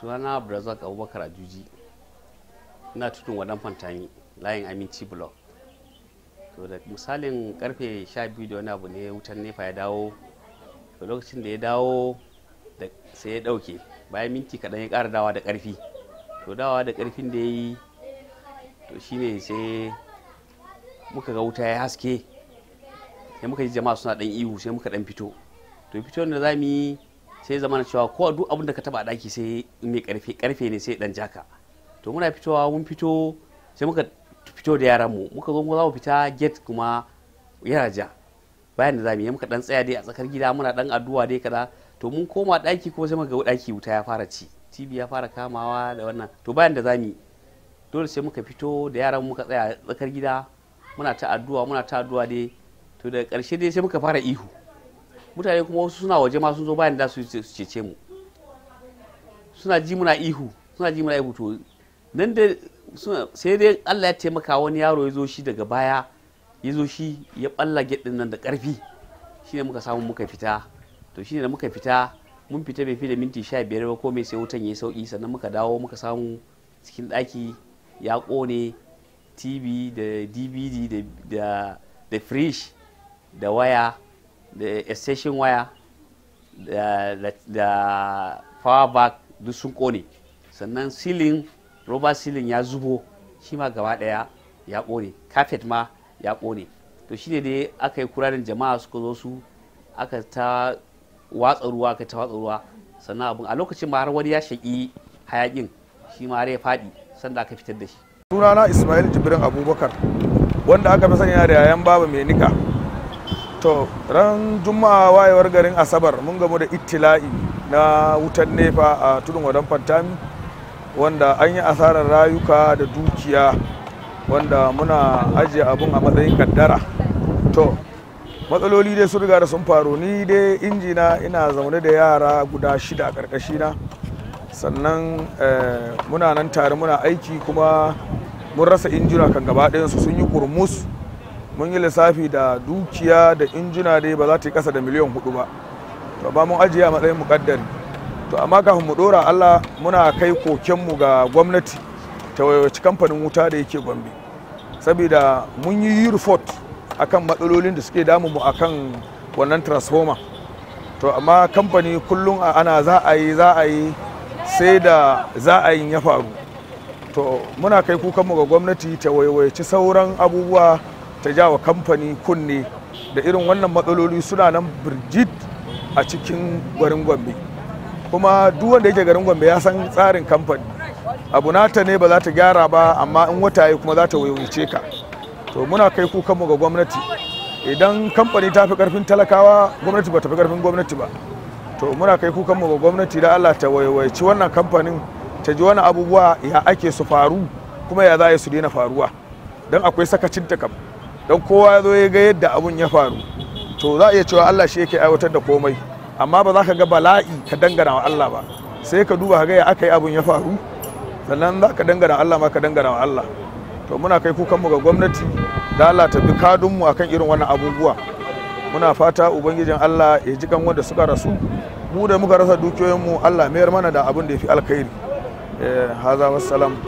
Sunana Abdulrazak Abubakar Ajuji, ina Tudun Wadan Fantami, layin Aminci Block. To, da misalin karfe 12 da wani abu ne wutan NEPA ya dawo. To, lokacin da ya dawo sai ya dauke, bayan minti kaɗan ya ƙara dawa da ƙarfi. To, dawa da ƙarfin da ya yi, to shine sai muka ga wuta ya haske, sai muka ji jama'a suna ɗan ihu, sai muka ɗan fito. To, fito da za mu yi, sai zama na cewa ko duk abin da ka taba a daki sai mai karfe karfe ne, sai dan jaka. To, muna fitowa, mun fito, sai muka fito da yaran mu, muka zo mu za mu fita gate kuma yana ja. Bayan da zamu yi, muka dan tsaya dai a tsakar gida muna dan addu'a dai kaza. To, mun koma daki kuma sai muka ga daki wuta ya fara ci, TV ya fara kamawa da wannan. To, bayan da zamu yi, dole sai muka fito da yaran, muka tsaya a tsakar gida muna ta addu'a, muna ta addu'a dai. To, daga ƙarshe dai sai muka fara ihu, mutane kuma wasu suna waje ma sun zo, bayan da su cece mu, suna ji muna ihu, suna ji muna ihu. To, nan da sai dai Allah ya taimaka, wani yaro ya zo shi daga baya, ya zo shi ya balla gate din nan da karfi, shine muka samu muka fita. To, shine da muka fita, mun fita bai fi da minti 15 ba ko mai, sai wutan ya sauki. Sannan muka dawo muka samu cikin ɗaki ya ƙone, TV da DVD da fridge da waya da extension waya da power bank duk sun kone. Sannan ceiling, rubber ceiling ya zubo, shi ma gaba daya ya kone, carpet ma ya kone. To, shine dai aka yi kurarin, jama'a suka zo su aka ta watsa ruwa, aka ta watsa ruwa. Sannan abun a lokacin ma har wani ya shaƙi hayakin, shi ma har ya faɗi sanda aka fitar da shi. Sunana Ismail Jibrin Abubakar, wanda aka fi sanya da Yayan Baba Mai Nika. To, ran Juma'a wayewar garin Asabar mun gamu da ittila'i na wutan NEPA a Tudun Wadan Fantami, wanda an yi asarar rayuka da dukiya, wanda muna ajiye abun a matsayin kaddara. To, matsaloli dai sun riga da sun faru. Ni dai injina, ina zaune da yara guda shida a ƙarƙashina. Sannan muna nan tare muna aiki, kuma mun rasa injina kan gaba ɗayansu sun yi kurmus. Mun yi lissafi da dukiya da injina dai ba za ta yi kasa da miliyan 4 ba. To, ba mun ajiye a matsayin mukaddari. To, amma kafin mu dora Allah, muna kai kokenmu ga gwamnati ta waiwaci kamfanin wuta da yake Gombe, saboda mun yi report akan matsalolin da suke damu mu akan wannan transformer. To, amma kamfani kullum ana za a yi, za a yi, sai da za a yi ya faru. To, muna kai kukanmu ga gwamnati ta waiwaci sauran abubuwa, ta jawa kamfani kunne da irin wannan matsaloli suna nan birjit a cikin garin Gombe. Kuma duk wanda yake garin Gombe ya san tsarin kamfani, abu nata ne ba za ta gyara ba, amma in wata yi kuma za ta waiwaice ka. To, muna kai kukanmu ga gwamnati, idan kamfani ta fi karfin talakawa, gwamnati ba ta fi karfin gwamnati ba. To, muna kai kukanmu ga gwamnati da Allah ta waiwaici wannan kamfanin, ta ji wani abubuwa ya ake su faru, kuma ya za su daina faruwa, don akwai sakacin ta kam. Don kowa ya zo ya ga yadda abun ya faru. To, za a iya cewa Allah shi yake aiwatar da komai, amma ba za ka ga bala'i ka dangana wa Allah ba, sai ka duba ga ya aka yi abun ya faru, sannan za ka dangana Allah ma ka dangana wa Allah. To, muna kai kukanmu ga gwamnati da Allah ta bi kadunmu akan irin wannan abubuwa. Muna fata Ubangijin Allah ya ji kan wanda suka rasu, mu da muka rasa dukiyoyinmu Allah mayar mana da abin da ya fi alkhairi. Haza wassalam.